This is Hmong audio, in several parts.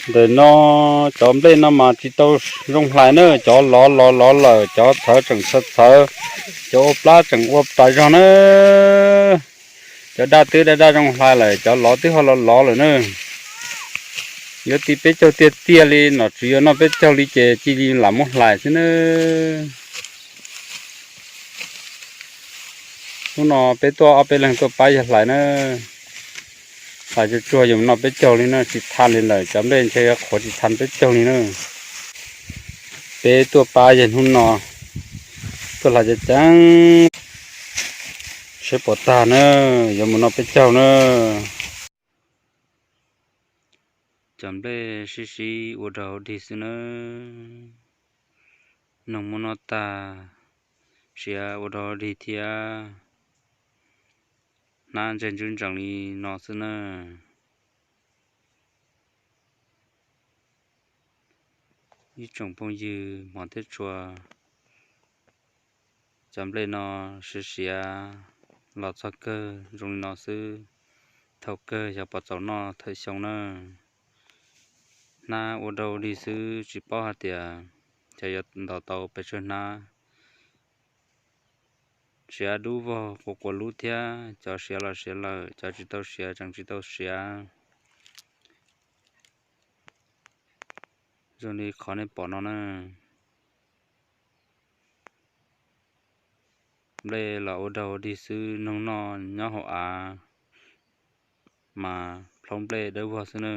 Ntawm no cov nplej no mas tsis tau zoo hlais na, cov lov los lov lawm, cov txhawv tseem txhawv txhawv, cov ua plab tseem ua tas zog na. Cov daj twb daj daj zoo hlais lawm, cov lov twb ho los lov lawm na. Yuav ti peb caug tiag tiag li, nom tswv yuav noj peb caug li ces cia li lam muab hlais xwb na. Hnub no peb tuaj ob peb leeg tuaj pab yawg hlais na. Hlais tsuag tsuag yuav mus noj peb caug li na, tsis tha li lawm, cov nplej ntshe yuav qhuav tsis tha peb caug li na. Peb tuaj pab yawg hnub no, tuaj hlais ceev ceev, seb puas tag na, yuav mus noj peb caug na. Cov nplej sib sib ua dog ua dig xwb na. Noog muab noj tag, siav ua dog ua dig thiab, hnab ntseg ntswb ntsees li no xwb na. Ib tsoom phooj ywg hmov thiab tshua, cov nplej no siav siav los txog kawg zoo li no xwb, thaum kawg xyov puas txaus noj thawm xyoo na. Hnab ua dog ua dig xwb tsis paub hais tias xyov yuav ntov tau pes tsawg hnab. Siav dub vog quas quas lub thiab, cov siav los siav lawm, cov tsis tau siav tseem tsis tau siav. Zoo li qhov nej pom no na. Nplej los ua dog ua dig xwb, noog noj nyob hauv av mas plhaub nplej dawb vog xwb na.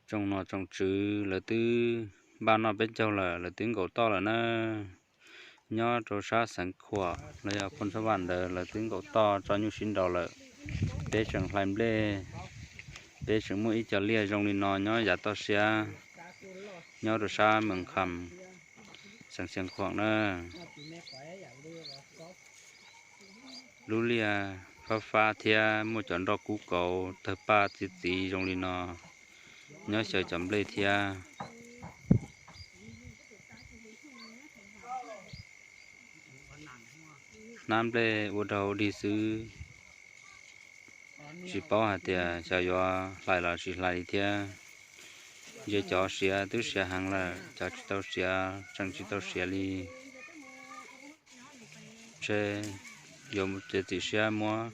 Tsoom nom tsoom tswv lawv twb npaj noj peb caug lawm, lawv twb nkaum toj lawm na. Nyob rau sab xeev Khuam los yog Phoos Xab Vam ntawd lawv twb nkaum toj tso nyuj sib nraus lawm. Peb tseem hlais nplej, peb tseem muaj ib co liaj zoo li no nyob yav toj siab, nyob rau sab Mees Kham, xeev Xeev Khuam na. Lub liaj fab fab thiab muaj cov nroj kub kauv tawg paj txi txiv zoo li no, nyob xyaw cov nplej thiab. Hnab nplej ua dog ua dig xwb, tsis paub hais tias xyov yuav hlais los tsis hlais li thiab. Ntsia cov siav twb siav heev lawm, cov tsis tau siav tseem tsis tau siav li. Ntshe yuav txiav txim siab muab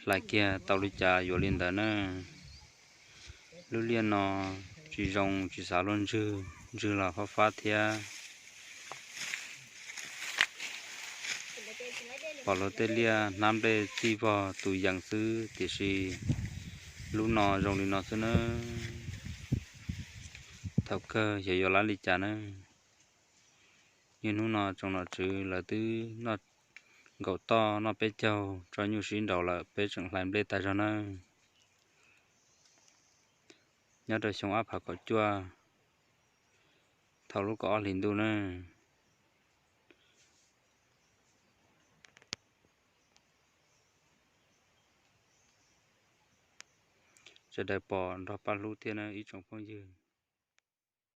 hlais kiag tau li cas yuav li ntawd na. Lub liaj no tsis zoo tsis xav luag ntswg, ntswg los fab fab thiab. Pom luag tej liaj hnab nplej txij vog tus yees xwb, tiam sis lub no zoo li no xwb na. Thaum kawg xyov yuav lab li cas na. Niaj hnub no tsoom nom tswv lawv twb noj nkaum toj noj peb caug tso nyuj sib nraus lawm, peb tseem hlais nplej tas zog na. Nyob rau xyoo ob phav kaum cuaj, thaum lub kaum ob hlis ntuj na. Sawv daws pom nrog pab hlub thiab na ib tsoom phooj ywg.